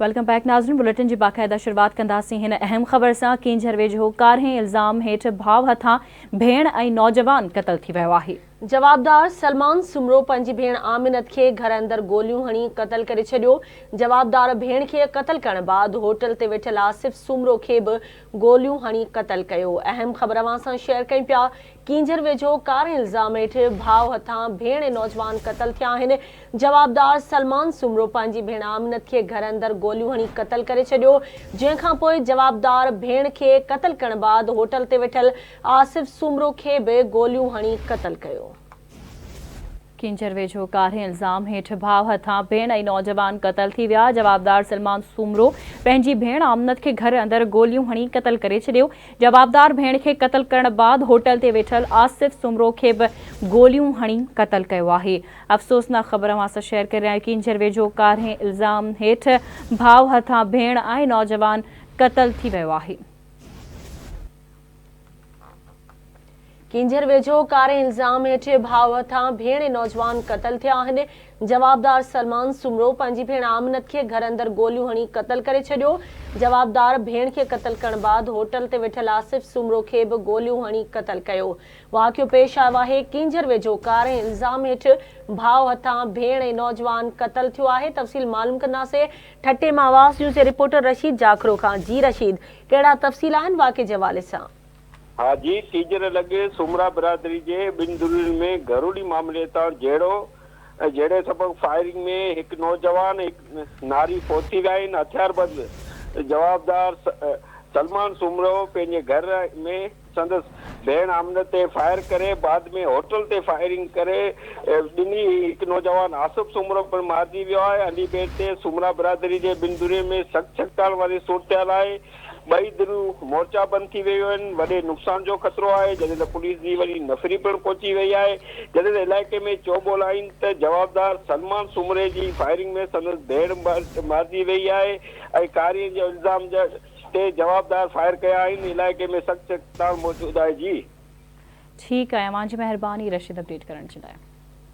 Welcome back ناظرين bulletin جي باقاعده شروعات ڪنداسين هن اهم خبر سان ڪينجهر ويجهو ڪارهين الزام هيٺ ڀاء هٿان ڀيڻ ۽ نوجوان قتل ٿي ويو آهي. جوابدار سلمان سومرو پنهنجي ڀيڻ آمنت کي گهر اندر گوليون هڻي قتل ڪري ڇڏيو، جوابدار ڀيڻ کي قتل ڪرڻ بعد هوٽل تي ويٺل آصف سومرو کي به گوليون هڻي قتل ڪيو. اهم خبر اوهان سان شيئر ڪيون پيا ڪينجهر ويجهو ڪاري الزام هيٺ ڀاء هٿان ڀيڻ ۽ نوجوان قتل ٿيا آهن، جوابدار سلمان سومرو پنهنجي ڀيڻ آمنت کي گهر اندر گوليون هڻي قتل ڪري ڇڏيو، جنهن کانپوء جوابدار ڀيڻ کي قتل ڪرڻ بعد هوٽل تي ويٺل آصف سومرو کي به گوليون هڻي قتل ڪيو. ڪينجهر ويجهو ڪارهين الزام هيٺ ڀاء هٿان ڀيڻ ۽ نوجوان قتل ٿي ويا، جوابدار سلمان سومرو پنهنجي ڀيڻ آمنت کي گهر اندر گوليون هڻي قتل ڪري ڇڏيو، جوابدار ڀيڻ کي قتل ڪرڻ بعد هوٽل تي ويٺل آصف سومرو کي به گوليون هڻي قتل ڪيو آهي، افسوسناڪ خبر اوهان سان شيئر ڪري رهيا آهيون ڪينجهر ويجهو ڪارهين الزام هيٺ ڀاء هٿان ڀيڻ ۽ نوجوان قتل ٿي ويو آهي. ڪينجهر ويجهو ڪاري الزام هيٺ ڀاء هٿان ڀيڻ ۽ نوجوان قتل ٿيا آهن، جوابدار سلمان سومرو پنهنجي ڀيڻ آمنت کي گهر اندر گوليون هڻي قتل ڪري ڇڏيو، جوابدار ڀيڻ کي قتل ڪرڻ بعد هوٽل تي ويٺل آصف سومرو کي به گوليون هڻي قتل ڪيو، واقعو پيش آيو آهي، ڪينجهر ويجهو ڪاري الزام هيٺ ڀاء هٿان ڀيڻ ۽ نوجوان قتل ٿيو آهي، تفصيل معلوم ڪنداسين ٺٽي مان آواز نيوز جي رپورٽر رشيد جاکرو کان، جي رشيد ڪهڙا تفصيل آهن واقعي جي حوالي سان؟ حاجي ٽيجر لڳ سومرا برادري جي ٻن ڌرين ۾ گهرولي معاملي تان جهيڙو ۽ جهيڙي سبب فائرنگ ۾ هڪ نوجوان ۽ هڪ ناري فوت ٿي ويا آهن، هٿياربند جوابدار سلمان سومرو پنهنجي گهر ۾ سندس ڀيڻ آمنت تي فائر ڪري بعد ۾ هوٽل تي فائرنگ ڪري ڏني، هڪ نوجوان آصف سومرو پڻ مارجي ويو آهي، علي ٻيٽ تي سومرا برادري جي ٻن ڌرين ۾ سخت ڇڪتاڻ واري صورتحال آهي. ٻئي ڌريون مورچا بند ٿي ويون آهن، وڏي نقصان جو خطرو آهي، جڏهن ته پوليس جي وڏي نفري پڻ پهچي وئي آهي، جڏهن ته علائقي ۾ چئوٻول آهن ته جوابدار سلمان سومري جي فائرنگ ۾ سندس ڀيڻ مارجي وئي آهي ۽ ڪارين جي الزام تي جوابدار فائر ڪيا آهن، علائقي ۾ سخت ڇڪتاڻ موجود آهي جي. ٺيڪ آهي اوهان جي مهرباني رشيد اپڊيٽ ڪرڻ جي لاء.